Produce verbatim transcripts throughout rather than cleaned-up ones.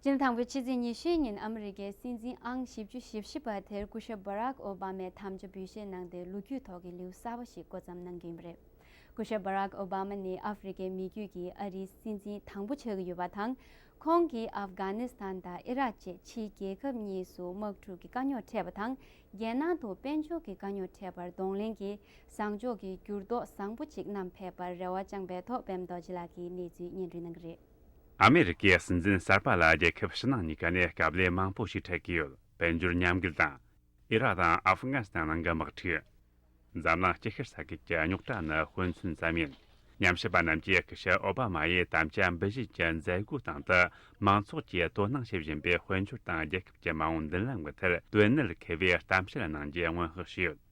སྤྱི་ཟླ་དང་པོའི་ཕྱི་ཚེས་ཉི་ཤུའི་ཉིན་ཨ་མི་རི་ཀའི་སྲིད་འཛིན་ཨང་བཞི་བཅུ་ཞེ་བཞི་པ་དེར་སྐུ་ཞབས་བྷ་རག་ཨོ་བྷ་མས་དམ་བཅའ་འབུལ་བཞེས་གནང་སྟེ་ལོ་རྒྱུས་ཐོག་གི་ལེའུ་གསར་པ་ཞིག་འགོ་བརྩམས་གནང་གི་ཡིན་པ་རེད། སྐུ་ཞབས་བྷ་རག་ཨོ་བྷ་མ་ནི་ཨ་ཧྥེ་རི་ཁའི་མི་རྒྱུད་ཀྱི་ཨ་རིའི་སྲིད་འཛིན་དང་པོ་ཆགས་ཀྱི་ཡོད་པ་དང་། ཁོང་གིས་ཨབ་གྷ་ནི་སི་ཐན་དང་ཨི་རག་བཅས་ཕྱིའི་རྒྱལ་ཁབ་གཉིས་སུ་དམག་འཁྲུག་གི་དཀའ་རྙོག་འཕྲད་པ་དང་། རྒྱལ་ནང་དུ་དཔལ་འབྱོར་གྱི་དཀའ་རྙོག་འཕྲད་པར་གདོང་ལེན་གྱིས་བཟང་ཕྱོགས་ཀྱི་འགྱུར་ལྡོག་བཟང་པོ་ཅིག་བསྣམས་ཕེབས་པར་རེ་བ་བཅངས་པའི་ཐོག་པད་མ་རྡོ་རྗེ་ལགས་ཀྱིས་གནས་ཚུལ་སྙན་སྒྲོན་གནང་གི་རེད། ཨ་མི་རི་ཀའི་སྲིད་འཛིན་གསར་པ་ལ་རྒྱལ་ཁབ་ཕྱི་ནང་གཉིས་ཀ་ནས་དཀའ་ལས་མང་པོ་ཞིག་འཕྲད་ཀྱི་ཡོད། དཔལ་འབྱོར་ཉམས་རྒུད་དང་། ཨི་རག་དང་ཨབ་གྷ་ནི་སི་ཐན་ནང་གི་དམག་འཁྲུག་འཛམ་གླིང་སྤྱི་ཤར་ས་ཁུལ་གྱི་རྙོག་དྲ་ནི་དཔེ་མཚོན་ཙམ་ཡིན། ཉམས་ཞིབ་པ་རྣམས་ཀྱིས་སྐུ་ཞབས་ཨོ་བྷ་མ་ཡིས་དམ་བཅའ་འབུལ་བཞེས་ཀྱི་མཛད་སྒོའི་སྟེང་དུ་མང་ཚོགས་ཀྱིས་དོ་སྣང་བྱེད་བཞིན་པའི་དཔལ་འབྱོར་དང་རྒྱལ་ཁབ་ཀྱི་མ་འོངས་མདུན་ལམ་གྱི་ཐད་དོན་གནད་འཁེལ་བའི་གཏམ་བཤད་གནང་རྒྱུའི་སྔོན་དཔག་བྱས་ཡོད།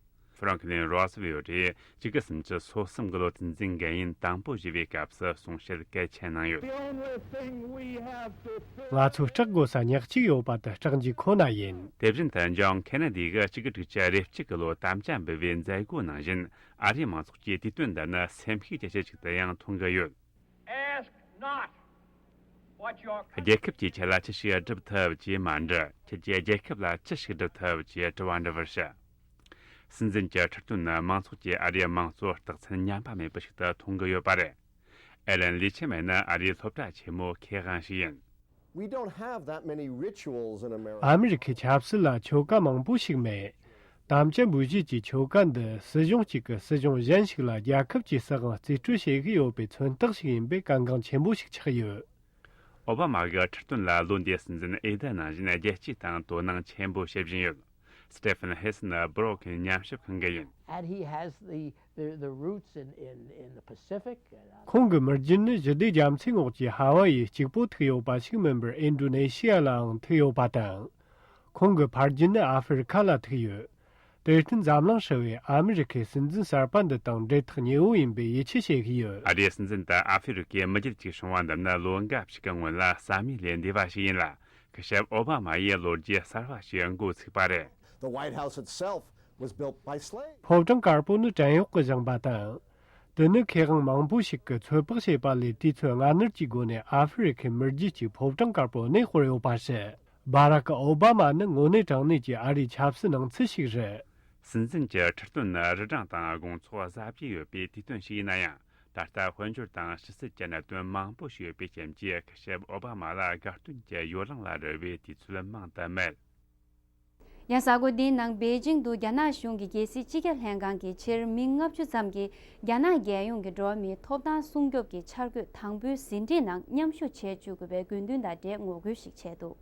ཧྥ་རང་ཁི་ལིན་རོ་སི་ཝེལ་གྱིས་བཅུ་དགུ་སུམ་ཅུ་སོ་གསུམ་གྱི་ལོ་དེ་ཚོའི་འགན་ཡུན་དང་པོ་བཞེས་པའི་སྐབས་སུ་གསུང་བཤད་གལ་ཆེན་གནང་ཡོད། The only thing we have to fix ང་ཚོ་སྐྲག་དགོས་ས་ཉག་གཅིག་ཡོད་པ་དེ་སྐྲག་རྒྱུ་ཁོ་ན་ཡིན། དེ་བཞིན་དུ་ཇོན་ཁེ་ནེ་ཌི་གིས་བཅུ་དགུ་དྲུག་ཅུ་རེ་གཅིག་གི་ལོ་དམ་བཅའ་འབུལ་བའི་མཛད་སྒོ་ནང་བཞིན་ཨ་རིའི་མང་ཚོགས་ཀྱིས་དུས་སྟོན་འདི་ནི་སེམས་ཤུགས་ཅན་ཞིག་ཏུ་ཡང་མཐོང་གི་ཡོད། Ask not what your རྒྱལ་ཁབ་ཀྱིས་ཁྱེད་ལ་ཅི་ཞིག་སྒྲུབ་ཐུབ་ཅེས་མ་འདྲི། ཁྱེད་ཀྱིས་རྒྱལ་ཁབ་ལ་ཅི་ཞིག་སྒྲུབ་ཐུབ་ཅེས་དྲི་བ་འདྲི་བར་བྱ། སྲིད་འཛིན་གྱི་ཁྲི་སྟོན་ནི་མང་ཚོགས་ཀྱིས་ཨ་རིའི་དམངས་གཙོ་རྟགས་མཚན་ཉམས་པ་མེད་པ་ཞིག་ཏུ་མཐོང་གི་ཡོད་པ་རེད། ཨེ་ལན་ལི་ཆི་མེ་ནི་ཨ་རིའི་སློབ་གྲྭ་ཆེན་མོའི་མཁས་དབང་ཞིག་ཡིན། We don't have that many rituals in America. ཨ་མི་རི་ཁའི་ཆབ་སྲིད་ལ་ཆོ་ག་མང་པོ་ཞིག་མེད། དམ་བཅའ་འབུལ་བཞེས་ཀྱི་ཆོ་ག་འདི་སྲིད་གཞུང་གཅིག་གིས་སྲིད་གཞུང་གཞན་ཞིག་ལ་རྒྱལ་ཁབ་ཀྱི་སྲིད་དབང་རྩིས་སྤྲོད་བྱེད་ཀྱི་ཡོད་པའི་མཚོན་རྟགས་ཤིག་ཡིན་པས་གལ་འགངས་ཆེན་པོ་ཞིག་ཆགས་ཡོད། ཨོ་བྷ་མ་གི་ཁྲི་སྟོན་ལ་ལོ་འདིའི་སྲིད་འཛིན་འོས་བསྡུ་ནང་བཞིན་རྒྱལ་སྤྱིའི་སྟེང་དོ་སྣང་ཆེན་པོ་བྱེད་བཞིན་ཡོད། སི་ཏེ་ཕན་ཧེ་སི་ནི་སྦྲོ་ཀིན་ཉམས་ཞིབ་ཁང་གི་ཡིན། And he has the, the, the roots in, in, in the Pacific. And, uh, ཁོང་གི་མི་རྒྱུད་ནི་ཞི་བདེ་རྒྱ་མཚོའི་ངོགས་ཀྱི་ཧ་ཝ་ཡིའི་གཅིག་པོ་ཐུག་ཡོད་པ་ཞིག་མིན་པར་ཨིན་ཌོ་ནེ་ཤི་ཡ་ལའང་ཐུག་ཡོད་པ་དང་། ཁོང་གི་ཕ་རྒྱུད་ནི་ཨ་ཧྥེ་རི་ཁ་ལ་ཐུག་ཡོད། དེར་བརྟེན་འཛམ་གླིང་ཧྲིལ་བོས་ཨ་མི་རི་ཁའི་སྲིད་འཛིན་གསར་པ་འདི་དང་འབྲེལ་ཐག་ཉེ་བོ་ཡིན་པའི་ཡིད་ཆེས་བྱེད་ཀྱི་ཡོད། ཨ་རིའི་སྲིད་འཛིན་དང་ཨ་ཧྥེ་རི་ཁའི་མི་རྒྱུད་གཅིག་བྱུང་བ་འདི་ནི་ལོ་འགའ་ཞིག་གི་སྔོན་ལ་བསམ་ཡུལ་ལས་འདས་པ་ཞིག་ཡིན་ལ། སྐུ་ཞབས་ཨོ་བྷ་མ་ཡིས་ལོ་རྒྱུས་གསར་བ་ཞིག་འགོ་ཚུགས་པ་རེད། The White House itself was built by slaves. ཕོ་བྲང་དཀར་པོ་ནི་བྲན་གཡོག་གིས་བཞེངས་པ་དང་། དེ་ནི་མཁས་དབང་མང་པོ་ཞིག་གིས་ཚོད་དཔག་བྱས་པ་ལས་དུས་ཚོད་སྔ་སྣུར་གྱི་སྒོ་ནས་ཨ་ཧྥེ་རི་ཁའི་མི་རྒྱུད་ཀྱིས་ཕོ་བྲང་དཀར་པོ་གནས་སྤོར་ཡོད་པ་རེད། བྷ་རག་ཨོ་བྷ་མ་ནི་དངོས་གནས་དྲང་གནས་ཀྱི་ཨ་རིའི་ཆབ་སྲིད་ནང་ཚུད་ཞིག་རེད། སྲིད་འཛིན་གྱི་ཁྲི་སྟོན་ནི་རི་གྲངས་དང་དགོང་ཚོགས་གཟབ་རྒྱས་ཡོད་པའི་དུས་སྟོན་ཞིག་ཡིན་ན་ཡང་། ད་ལྟ་དཔལ་འབྱོར་དང་ཕྱི་སྲིད་ཀྱི་གནད་དོན་མང་པོ་ཞིག་ཡོད་པའི་རྐྱེན་གྱིས་སྐུ་ཞབས་ཨོ་བྷ་མ་ལ་དགའ་སྟོན་གྱི་ཡོ་ལང་ལ་རོལ་བའི་དུས་ཚོད་མང་དུ་མེད། ཡང་གཟའ་འཁོར་འདིའི་ནང་པེ་ཅིང་དུ་རྒྱ་ནག་གཞུང་གི་རྒྱལ་སྲིད་སྤྱི་ཁྱབ་ལྷན་ཁང་གིས་ཕྱིར་མི་ལྔ་བཅུ་ཙམ་གྱིས་རྒྱ་ནག་རྒྱལ་ཡོངས་ཀྱི་འགྲོ་བ་མིའི་ཐོབ་ཐང་སྲུང་སྐྱོབ་ཀྱི་འཆར་འགོད་དང་པོའི་ཟིན་བྲིས་ནང་མཉམ་ཞུགས་བྱེད་བཅུག་དགོས་པའི་དགོས་འདུན་དང་འབྲེལ་ངོ་རྒོལ་ཞིག་བྱས་འདུག་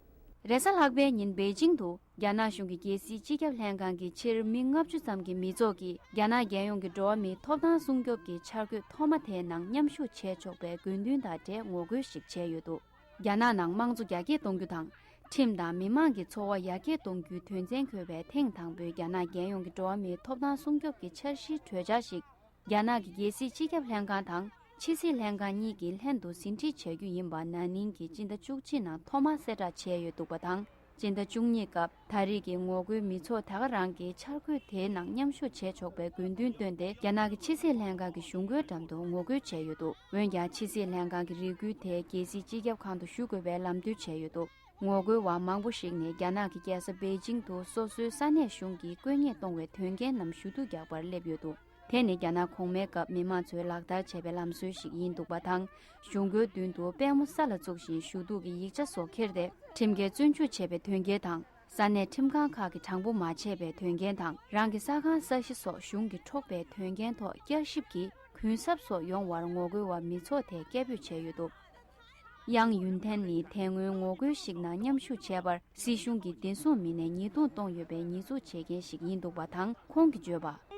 རེས་གཟའ་ལྷག་པའི་ཉིན་པེ་ཅིང་དུ་རྒྱ་ནག་གཞུང་གི་རྒྱལ་སྲིད་སྤྱི་ཁྱབ་ལྷན་ཁང་གི་ཕྱིར་མི་ལྔ་བཅུ་ཙམ་གྱི་མི་ཚོགས་ཀྱིས་རྒྱ་ནག་རྒྱལ་ཡོངས་ཀྱི་འགྲོ་བ་མིའི་ཐོབ་ཐང་སྲུང་སྐྱོབ་ཀྱི་འཆར་འགོད་ཐོག་མ་དེའི་ནང་མཉམ་ཞུགས་བྱས་ཆོག་པའི་དགོས་འདུན་དང་འབྲེལ་ངོ་རྒོལ་ཞིག་བྱས་ཡོད་འདུག་རྒྱ་ནག་ནང་དམངས་གཙོ་རྒྱ་སྐྱེད་གཏོང་རྒྱུ་དང་། ཁྲིམས་དང་མི་མང་གི་འཚོ་བ་ཡར་རྒྱས་གཏོང་རྒྱུའི་དོན་ཚན་འཁོད་པའི་ཐེངས་དང་པོའི་རྒྱ་ནག་རྒྱལ་ཡོངས་ཀྱི་འགྲོ་བ་མིའི་ཐོབ་ཐང་སྲུང་སྐྱོབ་ཀྱི་འཆར་གཞིའི་གྲོས་འཆར་ཞིག་རྒྱ་ནག་གི་རྒྱལ་སྲིད་སྤྱི་ཁྱབ་ལྷན་ཁང་དང་ཕྱི་སྲིད་ལྷན་ཁང་གཉིས་ཀྱིས་ལྷན་དུ་ཟིན་བྲིས་བྱ་རྒྱུ་ཡིན་པ་ན་ནིང་གི་སྤྱི་ཟླ་བཅུ་གཅིག་ནང་ཐོག་མར་གསལ་བསྒྲགས་བྱས་ཡོད་འདུག་པ་དང་། སྤྱི་ཟླ་བཅུ་གཉིས་སྐབས་ད་རེས་ཀྱི་ངོ་རྒོལ་མི་ཚོགས་ད་ག་རང་གིས་འཆར་འགོད་དེའི་ནང་མཉམ་ཞུགས་བྱས་ཆོག་པའི་དགོས་འདུན་བཏོན་ཏེ་རྒྱ་ནག་གི་ཕྱི་སྲིད་ལྷན་ཁང་གི་གཞུང་སྒོའི་འགྲམ་དུ་ངོ་རྒོལ་བྱས་ཡོད་འདུག་འོན་ཀྱང་ཕྱི་སྲིད་ལྷན་ཁང་གི་རེ་སྐུལ་དེ་རྒྱལ་སྲིད་སྤྱི་ཁྱབ་ཁང་དུ་ཞུ་དགོས་པའི་ལམ་སྟོན་བྱས་ཡོད་འདུག་ངོ་རྒོལ་བ་མང་པོ་ཞིག་ནས་རྒྱ་ནག་གི་རྒྱལ་ས་པེ་ཅིང་དུ་སོ་སོའི་ས་གནས་གཞུང་གིས་དཀོན་གཉེར་གཏོང་བའི་དོན་རྐྱེན་རྣམས་ཞུ་གཏུག་རྒྱག་པར་སླེབས་ཡོད་འདུག་དེ་ནི་རྒྱ་ནག་གོང་མའི་སྐབས་མི་མང་ཚོས་ལག་བསྟར་བྱས་པའི་ལམ་སྲོལ་ཞིག་ཡིན་འདུག་པ་དང་། གཞུང་སྒོའི་མདུན་དུ་པད་མོ་ས་ལ་བཙུགས་ཤིང་ཞུ་གཏུག་གི་ཡིག་ཆ་སོགས་འཁྱེར་ཏེ་ཁྲིམས་འགལ་བཙོན་འཇུག་བྱས་པའི་དོན་རྐྱེན་དང་། ས་གནས་ཁྲིམས་ཁང་ཁག་གི་དྲང་པོ་མ་བྱས་པའི་དོན་རྐྱེན་དང་། རང་གི་ས་ཁང་ས་གཞི་སོགས་གཞུང་གིས་འཕྲོག་པའི་དོན་རྐྱེན་ཐོག་བསྐྱར་ཞིབ་ཀྱིས་གུན་གསབ་སོགས་ཡོང་བར་ངོ་རྒོལ་བ་མི་ཚོགས་དེས་སྐད་འབོད་བྱས་ཡོད་འདུག་ཡང་ཡུན་ཐན་ནི་དེ་སྔོན་ངོ་རྒོལ་ཞིག་ནང་མཉམ་ཞུགས་བྱས་པར་སྲིད་གཞུང་གིས་བདེ་སྲུང་མི་སྣས་ཉེས་རྡུང་གཏོང་ཡོད་པའི་ཉེས་འཛུགས་བྱེད་མཁན་ཞིག་ཡིན་འདུག་པ་དང་། ཁོང་གིས་བརྗོད་པ།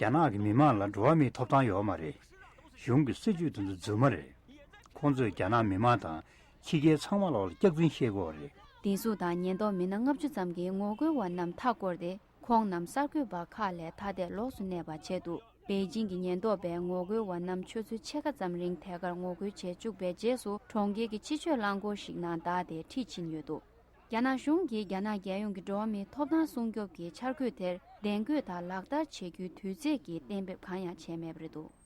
རྒྱ་ནག་གི་མི་མང་ལ་འགྲོ་བ་མིའི་ཐོབ་ཐང་ཡོད་མ་རེད། གཞུང་གི་སྲིད་བྱུས་དེ་ཚོ་རྫུན་མ་རེད། ཁོང་ཚོས་རྒྱ་ནག་མི་མང་དང་ཕྱི་རྒྱལ་ཚང་མ་ལོག་ལ་སྐྱག་རྫུན་བཤད་དགོས་པ་རེད། བདེ་སྲུང་དང་ཉེན་རྟོག་མི་སྣ་ལྔ་བཅུ་ཙམ་གྱིས་ངོ་རྒོལ་བ་རྣམས་མཐའ་བསྐོར་ཏེ། ཁོང་རྣམས་གསར་འགོད་པ་ཁག་ལས་ཐ་དད་ལོགས་སུ་གནས་པ་བྱས་འདུག་པེ་ཅིང་གི་ཉེན་རྟོག་པས་ངོ་རྒོལ་བ་རྣམས་ཆུ་ཚོད་ཕྱེད་ཀ་ཙམ་རིང་དེ་གར་ངོ་རྒོལ་བྱས་བཅུག་པའི་རྗེས་སུ་གྲོང་ཁྱེར་གྱི་ཕྱི་མཆོད་རླངས་འཁོར་ཞིག་ནང་བདའ་སྟེ་ཁྲིད་ཕྱིན་ཡོད་འདུག་རྒྱ་ནག་གཞུང་གིས་རྒྱ་ནག་རྒྱལ་ཡོངས་ཀྱི་འགྲོ་བ་མིའི་ཐོབ་ཐང་སྲུང་སྐྱོབ་ཀྱི་འཆར་འགོད་དེར་གདན་འགོད་དང་ལག་བསྟར་བྱེད་རྒྱུའི་དུས་ཚོད་ཀྱི་གཏན་འབེབས་གང་ཡང་བྱས་མེད་པ་རེད་འདུག